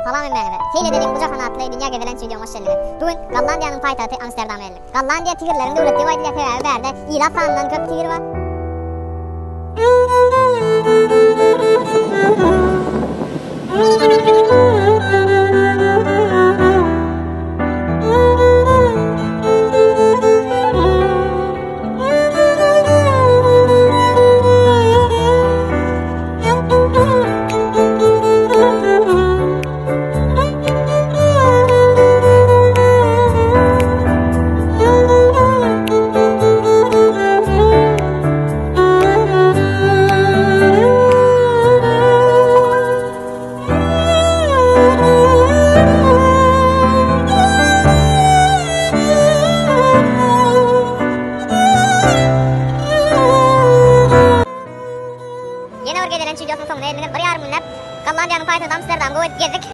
Salam hemmäňize! Seýle edeliň bu jahan atly dünýä gezelenç wideoma hoş geldiňiz. Bu gün Gollandiýanyň paýtagty Amsterdama geldik. Gollandiýa tigirleriň döwleti diýip aýdylýar, sebäbi bärde ilat sanyndan köp tigir bar. Ýene bir gezelenç wideosynyň soňuna geldiňiz. Bir ýarym günläp Gollandiýanyň paýtagty Amsterdamda gezdik.